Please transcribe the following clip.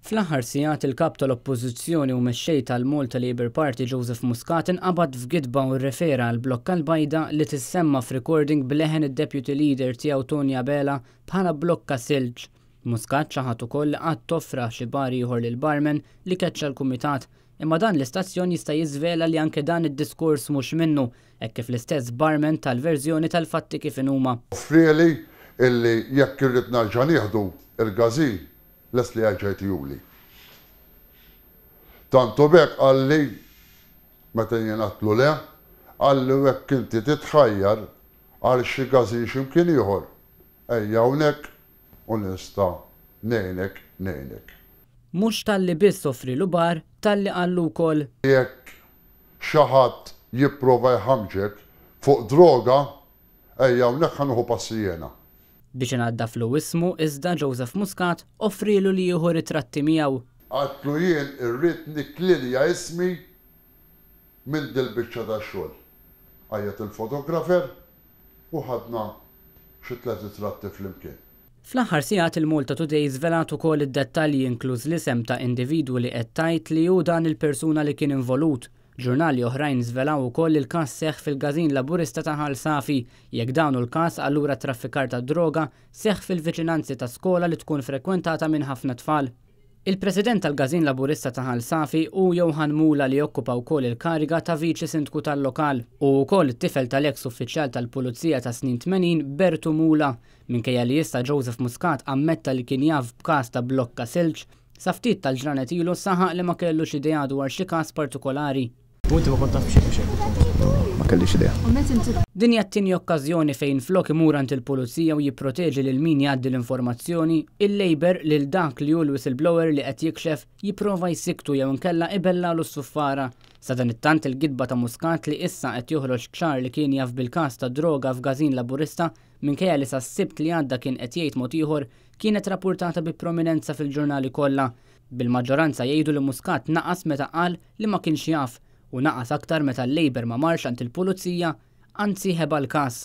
Fl-aħħar sigħat il-Kap tal-Oppożizzjoni u Mexxej tal-Malta Labour Party Joseph Muscat inqabad f'gidba u rrefera għal blokka l-bajda li tissemma f'recording b'leħen id-Deputy Leader tiegħu Toni Abela bħala blokka silġ. Muscat ċaħad ukoll li qatt offra xi bar ieħor lil barman li keċċa l-kumitat, imma dan l-istazzjon jista' jiżvela li anke dan id-diskors mhux minnu, hekk kif l-istess barman ta l-verżjoni tal-fatti kif inhuma. Offrieli illi jekk irrid nerġa' nieħdu il-każin lest li jerġa' jtihuli. Tant u b'hekk qalli meta jien għedtlu le, qalli u jekk inti titħajjar għal xi każin xi mkien ieħor, ejja hawnhekk u nista' ngħinek ngħinek. Mhux talli biss offrielu bar, talli qallu wkoll. Jekk xi ħadd jipprova jħammġek fuq droga, ejja hawnhekk ħa nieħu passi jiena. Biex inaddaflu ismu iżda Joseph Muscat offrielu li jieħu ritratti miegħu. Għedtlu jien irrid nikklirja ismi minn dil-biċċa tax-xogħol. Għajjat il-photographer u ħadna xi tlett ritratti flimkien. Fl-aħħar sigħat il-Malta Today żvelat ukoll id-dettalji inkluż l-isem ta' individwu li qed tgħid li hu dan il-persuna li kien involut. Ġurnali oħrajn żvelaw ukoll li l-każ seħħ fil-Każin Laburista ta' Ħal Safi. Jekk dan hu l-każ, allura traffikar ta' droga seħħ fil-viċinanzi ta' skola li tkun frekwentata minn ħafna tfal. Il-President tal-Każin Laburista ta' Ħal Safi hu Johann Mula li jokkupa wkoll il-kariga ta' Viċi Sindku tal-lokal. Hu wkoll it-tifel tal-eks uffiċjal tal-Pulizija ta' snin 80 Bertu Mula. Minkejja li issa Joseph Muscat ammetta li kien jaf b'każ ta' blokka silġ, sa ftit tal-ġranet ilu saħaq li ma kellux idea dwar xi każ partikolari. U inti ma kont taf b'xejn biex hekk. Ma kellix idea. Din hija t-tieni okkażjoni fejn flok imur għand il-pulizija u jipproteġi lil min jgħaddi l-informazzjoni, il-Labour lil dak li hu l-whistleblower li qed jikxef jipprova jsikktu jew inkella ibellalu s-suffara. Sadanittant il-gidba ta' Muscat li issa qed joħroġ ċar li kien jaf bil-każ ta' droga f'Gazin Laburista minkejja li sas-Sibt li għadda kien qed jgħid mod ieħor, kienet rappurtata bi prominenza fil-ġurnali kollha, bil-maġġoranza jgħidu li Muscat naqas meta qal li ma kienx jaf u naqas aktar meta l-Labour ma marx għand il-pulizija, anzi ħeba l-każ.